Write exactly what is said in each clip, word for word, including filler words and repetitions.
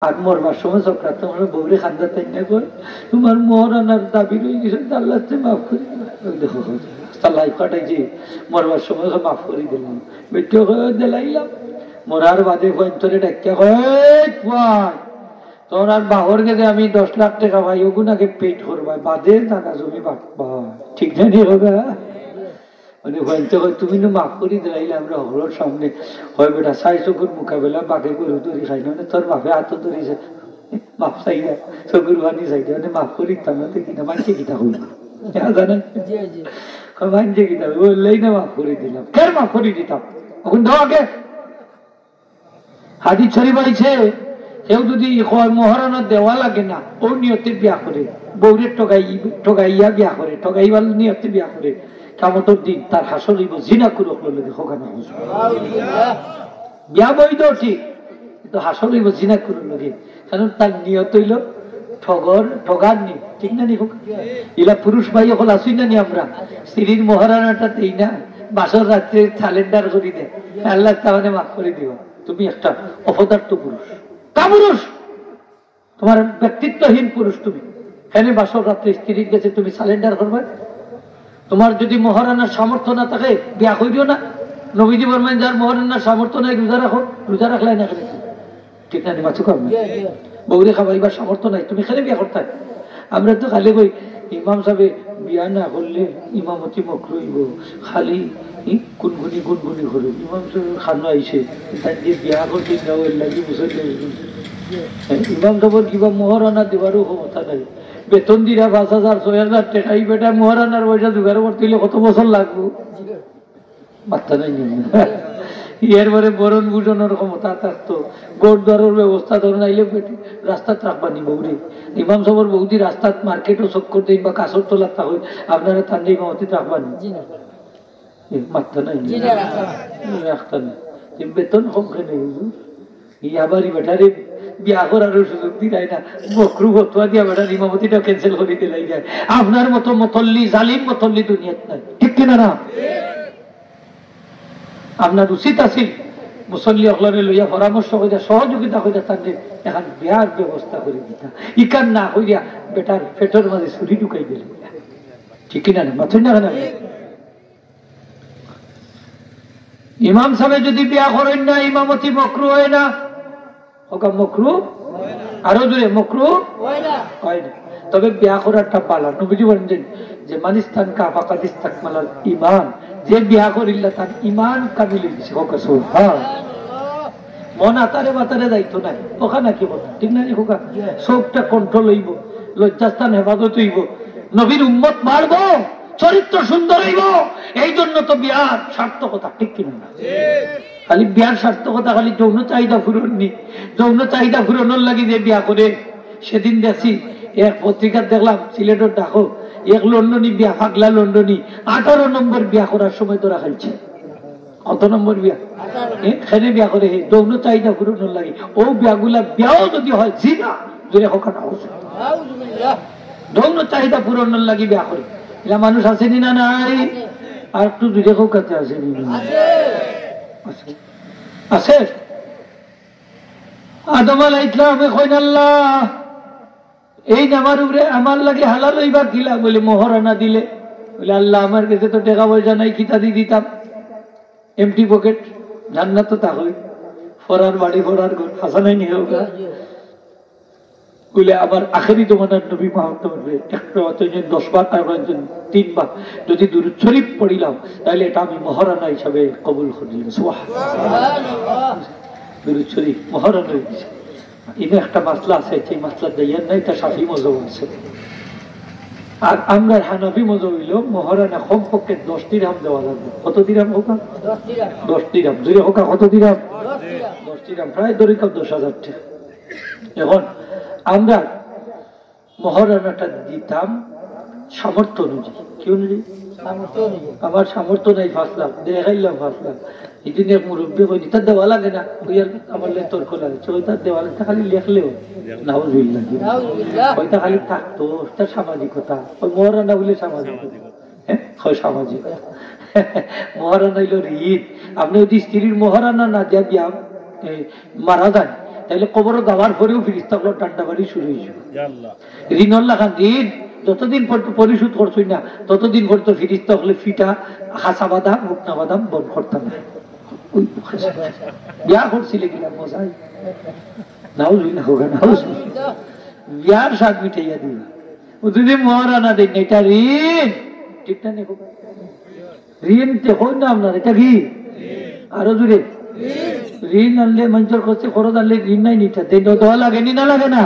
আর মরবার সময় চক্রান্ত করে বউরে কান্দাত টাইনা কয়, "তোমার মোহরানার দাবি রইগেছে, আল্লাহ তুমি মাফ করি দিও।" ওই দেখো, আস্তা লাইফ কাটাইছি, মরবার সময় কয়, "মাফ করি দিলাম।" বেটিয়ে কয়, "দিলাইলাম।" মরার বাদে ফুয়াইন্তরে ডাকিয়া কয়, "এই ফুয়াইন, তোর আর বাপর গেছে আমি দশ লাখ টেকা পাই, ওগুন আগে পেইড করবায়, বাদে জাগা জমি বাটবায়।" ঠিক না নি? মানে, ফুয়াইন্তে কয়, "তুমি নু মাফ করি দিলাইলে আমরা হকলর সামনে।" কয়, "বেটা, চাইর চকুর মোকাবেলা বাঘে গরু ধরি খায় না, মানে তোর বাপে আতো ধরিছে, মাফ চাইরা, চকুর পানি চাইরা, মানে মাফ করি দিতাম না, দেখি না, মানষে কিতা কইবো?" ইয়া জানে? জি, জি। কয়, "মানষে কিতা কইবো?" বললেই না, "মাফ করি দিলাম।" কের মাফ করি দিতাম? অখন দেও আগে। হাদিস শরীফ আইছে, কেউ যদি কয় মোহরানা দেওয়া লাগে না, ও নিয়তে বিয়া করে, বউরে ঠগাই, ঠগাইয়া বিয়া করে, ঠগাইবার নিয়তে বিয়া করে, কিয়ামতর দিন তার হাশর অইবো জিনাকুর অকলর লগে, কউক্কা না। বিয়া বৈধ ঠিক, কিন্তু হাশর অইবো জিনাকুরর লগে, কারণ তার নিয়ত অইলো ঠগর, ঠগার নিয়ত, ঠিক না নি? কউক্কা, ইলা পুরুষ ভাই অকল আছইন না নি আমরা, স্ত্রীর মোহরানাটা দেই না, বাসর রাত্রে সালেন্ডার করি দেয়, আল্লাহ তাআলা মাফ করি দিবা। তুমি একটা অপদার্থ পুরুষ, কাপুরুষ, তোমার ব্যক্তিত্বহীন পুরুষ তুমি। কেনে বাসর রাত্রে স্ত্রীর গেছে তুমি সালেন্ডার করবায়? তোমার যদি মোহরানার সামর্থ্য না থাকে, বিয়া করিও না। নবীজি ফরমাইন, "যার মোহরানার সামর্থ্য নাই, রোজা রাখো।" রোজা রাখলায় না কেনে? ঠিক না নি? মাতছো কেনে? বউরে খাবাইবার সামর্থ্য নাই, তুমি কেনে বিয়া করতায়? আমরা তো খালি কই, ইমাম সাবে বিয়া না করলে ইমামতি মকরু অইবো, খালি ই গুনগুনি গুনগুনি করে। ইমাম সাবে খানো আইছে, তাইন যে বিয়া করছইন না, এর লাগি মুসল্লি আইছইন। হ্যাঁ, ইমাম সাবর কিবা মোহরানা দিবারও ক্ষমতা নাই। বেতন দিরা পাঁচ হাজার, ছয় হাজার টেকা, ই বেটা মোহরানার পয়সা জোগাড় করতে অইলে কত বছর লাগবো? মাত্তা নাই নি। এরপরে বরণ ভোজনর ক্ষমতা থাকতো, ঘর দুয়ারর ব্যবস্থা ধরো, নাইলে বেটি রাস্তাত রাখবা নি বউরে। ইমাম সাবর বউদি রাস্তাত মার্কেটও চক্কর দেইন বা গাছর তলাত থাকইন, আপনারা তানরে ইমামতিত রাখবা নি? জি না। এ, মাত্তা নাই নি। জি না, রাখতা না। এ, রাখতা না। এ, বেতন কম কেনে হুজুর? ই আবার ই বেটারে বিয়া করারও সুযোগ দিলায় না, মকরু ফতোয়া দিয়া বেটার ইমামতিটা cancel করি দিলাইলায়। আপনার মতো মতল্লি, জালিম মতল্লি দুনিয়াত নাই, ঠিক কিনা না? আপনার উচিত আছিল মুসল্লি অকলরে লইয়া পরামর্শ করিয়া, সহযোগিতা করিয়া তানরে এখান বিয়ার ব্যবস্থা করি দিতা। ইখান না করিয়া বেটার পেটর মাঝে ছুরি ঢুকাই দিলে, ঠিক কিনা না? মাতইন না কেনে? ইমাম সাবে যদি বিয়া করইন না, ইমামতি মকরু অয় না। কউক্কা মকরু? আরো জোরে, মকরু? অয় না। তবে বিয়া করাটা ভালা। নবীজি বলেন যে, যে, "মান ইস্তানকাহা ফাকাদ ইস্তাকমালাল ঈমান।" যে বিয়া করিলা তার ঈমান কামিল অইগেছে। কউক্কা সুবহান। মন আতারে বাতারে যাইতো নায়। অখান আর কি কথা, ঠিক না নি? কউক্কা চউখটা control অইবো, লজ্জাস্থান হেফাজত অইবো, নবীর উম্মত বাড়বো, চরিত্র সুন্দর অইবো। এই জন্য তো বিয়ার সার্থকতা, ঠিক কিনা না? খালি বিয়ার সার্থকতা খালি যৌন চাহিদা পূরণ নি। যৌন চাহিদা পূরণর লাগি যে বিয়া করে, সেদিন দেখছি এক পত্রিকাত দেখলাম, সিলেটর ডাকো, এক লন্ডনী বিয়া, পাগলা লন্ডনী, আঠারো নম্বর বিয়া করার সময় ধরা খাইছে। কত নম্বর বিয়া? এ, কেনে বিয়া করে হে, যৌন চাহিদা পূরণর লাগি। ও বিয়াগুলা বিয়াও যদি হয়, জিনা, জোরে কউক্কা না। যৌন চাহিদা পূরণর লাগি বিয়া করে। ইলা মানুষ আছে নি না নাই? আর একটু জোরে কউক্কা, আছে নি না? আছে। আছে। আদম আলাইহিস সালামে কইন, "আল্লাহ, এইন আমার উপরে, আমার লাগি হালাল অইবা কিলা?" বলে, "মোহরানা দিলে।" বলে, "আল্লাহ, আমার গেছে তো টেকা পয়সা নাই, কিতা দি দিতাম? Empty pocket।" জান্নাত তো তা অয়, ফরার বাড়ি, ফরার ঘর, হাছা নায় নি কউক্কা? বলে, "আমার আখেরি জমানার নবী মুহাম্মদ, একটা অত একজন দশ বার, আর একজন তিন বার যদি দুরূদ শরীফ পড়িলাম, তাহলে এটা আমি মোহরানা হিসাবে কবুল করিলাম।" সুবহানাল্লাহ। দুরূদ শরীফ মোহরানা অইগেছে। ইনো একটা মাসলা আছে, সেই মাসলা দেয়ার নাই, তা শাফি মজহব আছে। আর আমরার হানাফি মজহব অইলো মোহরানা কমপক্ষে দশ দিরহাম দেওয়া লাগবো। কত দিরহাম কউক্কা? দশ দিরহাম। দশ দিরহাম। জোরে কউক্কা, কত দিরহাম? দশ দিরহাম। দশ দিরহাম, প্রায় ধরি কও দশ হাজার টেকা। এখন আমরা মোহরানাটা দিতাম সামর্থ্য অনুযায়ী। কি অনুযায়ী? সামর্থ্য অনুযায়ী। আমার সামর্থ্য নাই পাঁচ লাখ, দেখাইলাম পাঁচ লাখ। এই দিন এক মুরব্বী কইন, "ইতা দেওয়া লাগে না।" কই, "আর আমার লগে তর্ক লাগে।" তো ওইটা দেওয়া লাগে, খালি লেখলেও। নাউজুবিল্লাহ। নাউজুবিল্লাহ। ওইটা খালি থাকতো, ওটা সামাজিকতা। ওই মোহরানা বলে সামাজিকতা। হ্যাঁ, হয় সামাজিকতা। মোহরানা অইলো ঋণ। আপনি যদি স্ত্রীর মোহরানা না দিয়া বিয়া, এ, মারা যান, তাইলে কবরো যাওয়ার পরেও ফিরিস্তা অকলর ডান্ডা বাড়ি শুরু অইছে। ঋণর লাখান ঋণ যতদিন পর্যন্ত পরিশোধ করছইন না, ততদিন পর্যন্ত ফিরিস্তা অকলে ফিটা, হাছা বাদাম, হুকনা বাদাম বন্ধ করতা না। ওই বিয়া করছিলে কিনা মজায়? নাউজুবিল্লাহ হোক, নাউজুবিল্লাহ। বিয়ার স্বাদ মিটাইয়া দিবা। ও যদি মহারানা দেন, এটা ঋণ। ঠিক না নি? ঋণ তে কই না আপনার, এটা কি? আরো জোরে। ঋণ আনলে, মানুষের কাছে খরচ আনলে ঋণ নাই নিতে, দেন দেওয়া লাগে নি না লাগে না?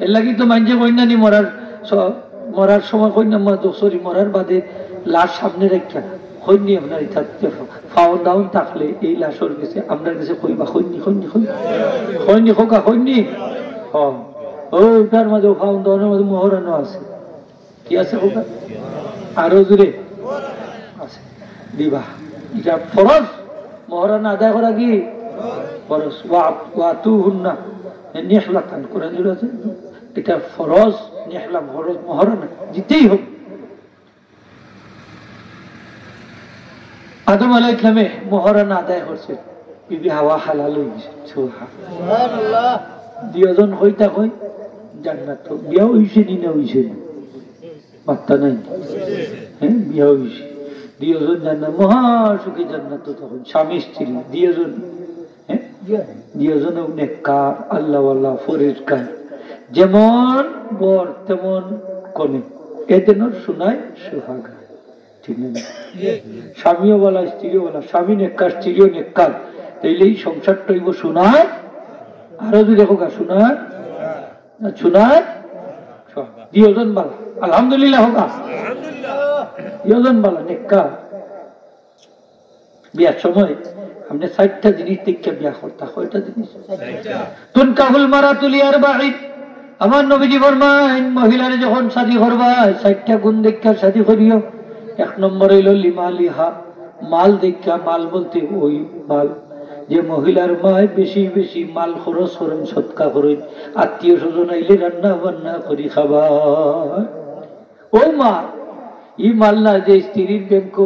এর লাগি তো মানুষে কইন না নি মরার স-, মরার সময় কইন না, মর-, সরি, মরার বাদে লাশ সামনে রাখিয়া কইন নি আপনার ইটা ফাউন দাউন থাকলে এই লাশর গেছে, আমরার গেছে কইবা, কইন নি, কইন নি, কইন নি। কইন নি, খোকা, কইন নি। হ। ও, ওটার মাঝে ফাউন দাউনের মাঝে মহরানো আছে। কি আছে খোকা? আরো জোরে। আছে। দিবা। ইটা ফরজ। মহরানা আদায় করা কি? ফরজ। ওয়া-, ওয়াতুহুন্না। এ নিহলাতান, কোরআন জোরে আছে। ইটা ফরজ, নিহলা ফরজ, মহরানা দিতেই হবে। আদম আলাইহিস সালামে মহরানা আদায় করছে, বিবি হাওয়া হালাল অই গেছে। সুবহানাল্লাহ। দুইজন কইতা কই জান্নাত, বিয়া অইছে নি না অইছে নি? মাত্তা নাই। হ্যাঁ, বিয়া অইছে। দুইজন জান্নাত, মহা সুখে জান্নাত তখন, স্বামী স্ত্রী, দুইজন, হ্যাঁ? দুইজনও নেককার, আল্লাহওয়ালা, পরেজগার। যেমন বর, তেমন কনে। এ যেন সোনায় সোহাগা। ঠিক না? স্বামীও বলা, স্ত্রীও বলা, স্বামী নেককার, স্ত্রীও নেককার। তাইলে এই সংসারটা অইব সোনায়, আরো যদি হোক সোনায়, সোনায়, দুইজন বালা, আলহামদুলিল্লাহ হোক। দুইজন বালা, নেককার। বিয়ার সময় আপনি চারটা জিনিস দেখে বিয়া করতা, কয়টা জিনিস? তুনকাহুল মারাতু লিআরবাইন। আমার নবীজি ফরমাইন, মহিলারে যখন শাদী করবা, চারটা গুণ দেখে শাদী করিও। এক নম্বর অইল লিমালিহা, মাল দেখে, মাল বলতে ওই মাল যে মহিলার মায় বেশি বেশি মাল খরচ করেন, সদকা করেন, আত্মীয় স্বজন আইলে রান্না বান্না করি খাবা। ও মা, ই মাল না যে স্ত্রীর ব্যাংকো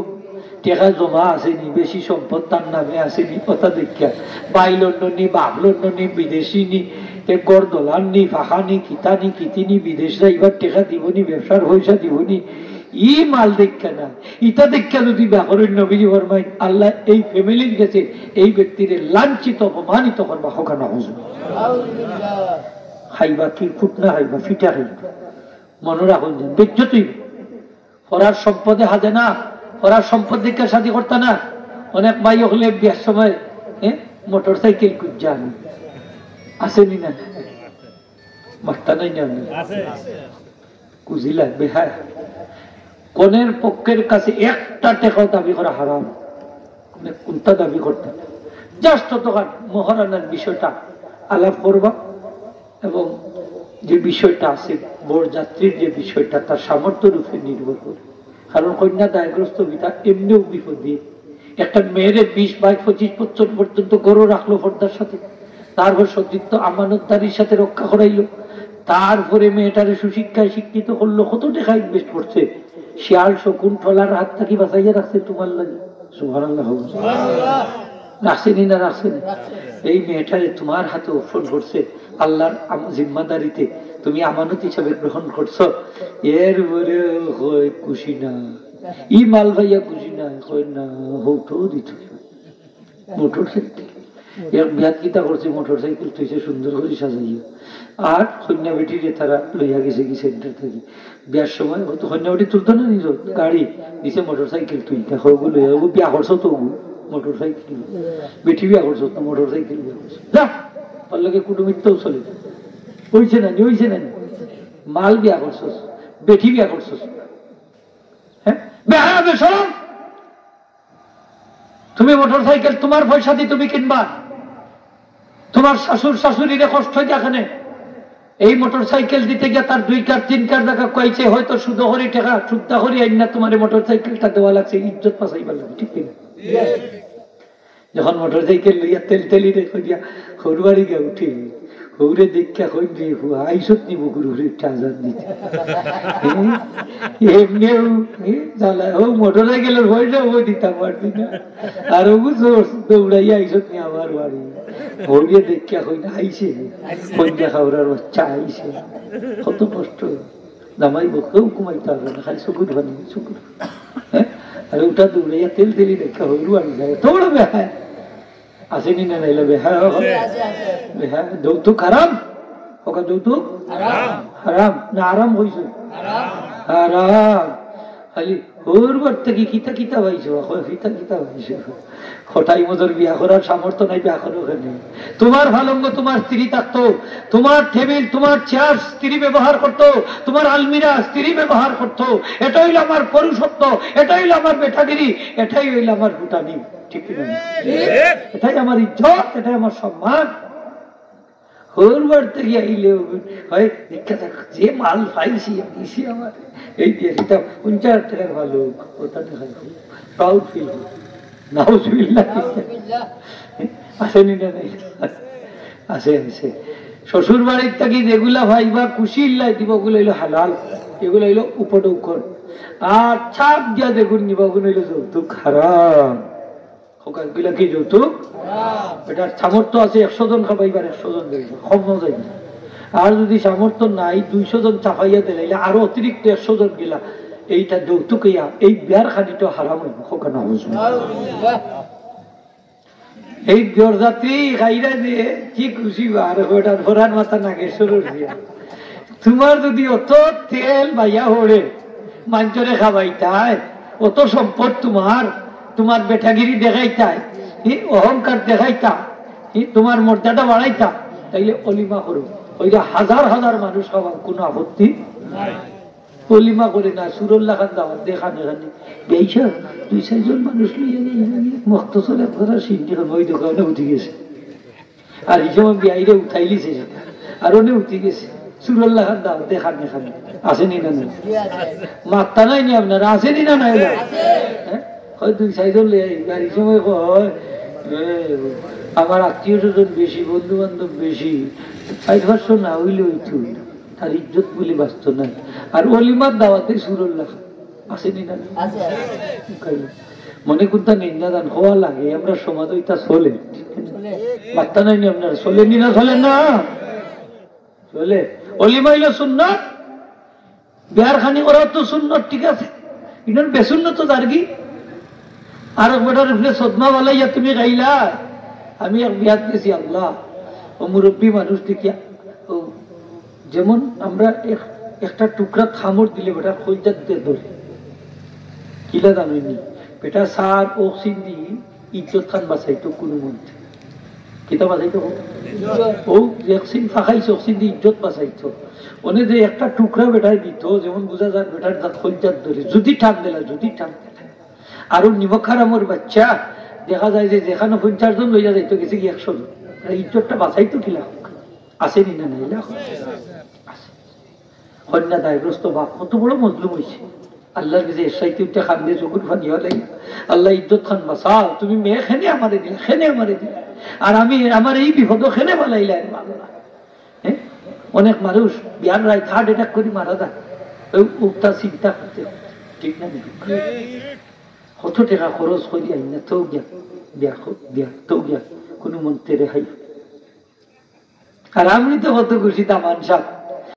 টেকা জমা আছে নি, বেশি সম্পদ তার নামে আছে নি, কথা দেখিয়া ভাই লন্ডনী, বাপ লন্ডনী, বিদেশি নি, তে ঘর দলান নি, ফাঁকা নি, কিতা নি, কিতি নি, বিদেশ যাইবার টেকা দিব নি, ব্যবসার পয়সা দিব নি, ই মাল দেখিয়া না, ইটা দেখিয়া যদি বিয়া করইন, নবীজি ফরমাইন, আল্লাহ এই ফ্যামিলির গেছে এই ব্যক্তিরে লাঞ্ছিত, অপমানিত করবা, হোক না হুজুর। খাইবা কি, ফুটনা খাইবা, ফিটা খাইবা। মনো রাখইন যে বেইজ্জত অইবো। পরার সম্পদে হাজে না, পরার সম্পদ দেখিয়া শাদী করতা না। অনেক মাই অকলে বিয়ার সময়, হ্যাঁ, মোটরসাইকেল খুঁজিয়া আনে। আছে নি না? মাত্তা নাই না? খুঁজি লাগবে, হ্যাঁ। কনের পক্ষের কাছে একটা টেকাও দাবি করা হারাম। মানে কোনটা দাবি করতে না। Just ততক্ষণ মহরানার বিষয়টা আলাপ করবা এবং যে বিষয়টা আছে, বরযাত্রীর যে বিষয়টা, তার সামর্থ্যর উপরে নির্ভর করে। কারণ কন্যা দায়গ্রস্ত বিধায় এমনিও বিপদে। একটা মেয়েরে বিশ, বাইশ, পঁচিশ বছর পর্যন্ত ঘরো রাখলো পর্দার সাথে, তারপর সতীত্ব আমানতদারির সাথে রক্ষা করাইলো, তারপরে মেয়েটারে সুশিক্ষায় শিক্ষিত করলো, কত টেকা invest করছে, শিয়াল, শকুন, ট্রলার হাত থাকি বাঁচাইয়া রাখছে তোমার লাগি। সুবহানাল্লাহ। রাখছে নি না রাখছে নি? এই মেয়েটারে তোমার হাতে অর্পণ করছে, আল্লাহর আম-, জিম্মাদারিতে তুমি আমানত হিসাবে গ্রহণ করছো। এর পরে কয় খুশি না, ই মাল পাইয়া খুশি না, কয় না, হৌটো দিত। মোটরসাইকেল। এক বিয়াত কিতা করছে, মোটরসাইকেল থইছে সুন্দর করি সাজাইয়া। আর কন্যা বেটিরে তারা লইয়া গেছে কি সেন্টার থাকি। বিয়ার সময় ও তো কন্যা বেটি তুলতো না নিজর গাড়ি, দিছে মোটরসাইকেল তুলতে, হগু লইয়া, ও বিয়া করছো তো ও মোটরসাইকেল। বেটি বিয়া করছো তো মোটরসাইকেল বিয়া করছো। যা, ওর লগে কুটুমিত্তও চলে। অইছে না নি, অইছে না নি? মাল বিয়া করছস, বেটি বিয়া করছস। হ্যাঁ? বেহায়া বেশরম। তুমি মোটরসাইকেল তোমার পয়সা দিয়ে তুমি কিনবা, তোমার শ্বশুর শাশুড়িরে কষ্ট দিয়া কেনে। এই মোটরসাইকেল দিতে গিয়া তার দুই কার তিন কার জাগা কইছে, হয়তো সুদ করি টেকা, সুদ করি আইন না তোমার মোটরসাইকেলটা দেওয়া লাগছে, ইজ্জত বাঁচাইবার লাগি, ঠিক কি না? যখন মোটরসাইকেল লইয়া তেল তেলি রে কইয়া হরুয়ারি গিয়া উঠি, হউরে দেখিয়া কইন, "রে হুয়া, আইসত নি বুকুর উপরে একটা আজান দিতে।" হ্যাঁ? এমনিও, এ, জ্বালায়, ও মোটরে গেলে পয়সা ও দিতাম পারবি না। আর ও বুঝো, দৌড়াইয়া আইসত নি আমার বাড়ি। হউরে দেখিয়া কইন, "আইছে, কইন দেখা ওরার বাচ্চা আইছে।" কত কষ্ট। জামাই বউকে হুকুমাইতে পারবে না, খালি চকুর পানি, চকুর পানি। হ্যাঁ? আর ওটা দৌড়াইয়া তেল তেলি দেখিয়া হউরু আনি যায়, এত বড় বেহায়া। আছে নি না নাই লা বেহায়া? বেহায়া। যৌতুক হারাম? ওকে যৌতুক? হারাম। হারাম। না আরাম কইছো? হারাম। খালি হউর বাড়ি থাকি কিতা কিতা পাইছো? কয়, কিতা কিতা পাইছো? কটাই মজর বিয়া করার সামর্থ্য নাই, বিয়া করো কেনে? তোমার পালঙ্গ তোমার স্ত্রী থাকতো, তোমার টেবিল, তোমার চেয়ার স্ত্রী ব্যবহার করতো, তোমার আলমিরা স্ত্রী ব্যবহার করতো। এটা অইলো আমার পুরুষত্ব, এটা অইলো আমার বেটাগিরি, এটাই অইলো আমার ফুটানি। ঠিক কি না? এটাই আমার ইজ্জত, এটাই আমার সম্মান। হউর বাড়ি থাকি আইলে হয়, দেখা যাক, যে মাল পাইছি, দিছি আমার, এই দিয়ে এটা পঞ্চাশ হাজার টাকার ভালো, ওটা দেখাই, proud feel করি। নাউজুবিল্লাহ। আছে নি না নাই? আছে, আছে। শ্বশুর বাড়ির থাকি যেগুলা পাইবা, খুশি ইল্লাই দিবা, ওগুলা অইলো হালাল, এগুলা অইলো উপঢৌকন। আর চাপ দিয়া যেগুন নিবা, ওগুন অইলো যৌতুক, হারাম। কউক্কা, এগুলা কি যৌতুক? এটার সামর্থ্য আছে একশো জন খাবাইবার, একশো জন যাইবা, কম না যাইবা। আর যদি সামর্থ্য নাই, দুইশো জন চাপাইয়া দিলাইলে আরো অতিরিক্ত একশো জন গেলা, এইটা যৌতুক অইয়া এই বিয়ার খানিটা হারাম অইবো। কউক্কা না হুজুর। এই বরযাত্রী খাইরা যে কি খুশি বার, ওটার ফোরান মাথা নাগেশ্বর দিয়া। তোমার যদি অত তেল বাইয়া হরে, মানষরে খাবাইতায়, অত সম্পদ তোমার, তোমার বেটাগিরি দেখাইতায়, ই অহংকার দেখাইতা, ই তোমার মর্যাদা বাড়াইতা, তাইলে অলিমা করো। ওইটা হাজার হাজার মানুষ খাওয়া, কোনো আপত্তি নাই। অলিমা করে না, সুরর লাখান দাওয়াত দে খানে খানে। বেইসা দুই চাইরজন মানুষ লইয়া যাই, মখতসর এক ফোরা সিন্নি খান ওই দোকানে উঠি গেছে। আর এই সময় বিয়াইরে উঠাইলিছে সেটা। আর অনে উঠি গেছে। সুরর লাখান দাওয়াত দে খানে খানে। আছে নি না নাই? মাত্তা নাই নি আপনার? আছে নি না নাই? হ্যাঁ? কয় দুই চাইরজন লইয়া আই। আর এই সময় কয়, "এ, আমার আত্মীয় স্বজন বেশি, বন্ধু বান্ধব বেশি। চাইর পাঁচশো না অইলে অইতো না।" তার ইজ্জত বুলি বাঁচতো না। আর অলিমার দাওয়াতে সুরর লাখান। আছে নি না? আছে। মনে কুনতা নিন্দা দান হওয়া লাগে, আমরা সমাজ ওইটা চলে। মাত্তা নাই নি আপনার? চলে নি না, চলে না? চলে। অলিমা অইলো সুন্নত, বিয়ার খানি করাও তো সুন্নত, ঠিক আছে, ইনার বেসুন্নত তো দারগি। আর এক বেটার উপরে সদমা বালাইয়া তুমি গাইলা। আমি এক বিয়াত গেছি, আল্লাহ, ও মুরব্বী মানুষ দেখিয়া, ও যেমন আমরা এক-, একটা টুকরা থামড় দিলে বেটার কইলজাত ধরে। কিলা জানইন নি? বেটা সার অক্সিন দি ইজ্জত খান বাঁচাইতো কোনো মন্তে। কিতা বাঁচাইতো? ও যে অক্সিন ফাঁকাইছে, অক্সিন দি ইজ্জত বাঁচাইতো। অনে যে একটা টুকরা বেটায় দিত, যেমন বুঝা যায় বেটার জাত কইলজাত ধরে। যদি টান দিলা, যদি টান দিলা। আর ও নিমক হারামর বাচ্চা, দেখা যায় যে যেখানো পঞ্চাশ জন লইয়া যাইতো, গেছে কি একশো জন। আর ইজ্জতটা বাঁচাইতো কিলা? আছে নি না নাই? আছে। কন্যা দায়গ্রস্ত বাপ কত বড় মজলুম অইছে। আল্লাহর কাছে এসাইতে উঠতে কান্দে, চকুর পানি হলাই, "আল্লাহ, ইজ্জত খান বাঁচাও, তুমি মেয়ে খেনে আমারে দিলা, খেনে আমারে দিলা, আর আমি আমার এই বিপদ খেনে বালাইলা রে আল্লাহ।" হ্যাঁ? অনেক মানুষ বিয়ার রাইত heart attack করি মারা যায়, ওই উক্তা চিন্তা করতে করতে, ঠিক না নি? কত টাকা খরচ করি আইন না, তো গিয়া বিয়া খ-, বিয়া তো গিয়া কোনো মন্তে রেহাই। আর আমি তো কত খুশি, দামান সাহেব,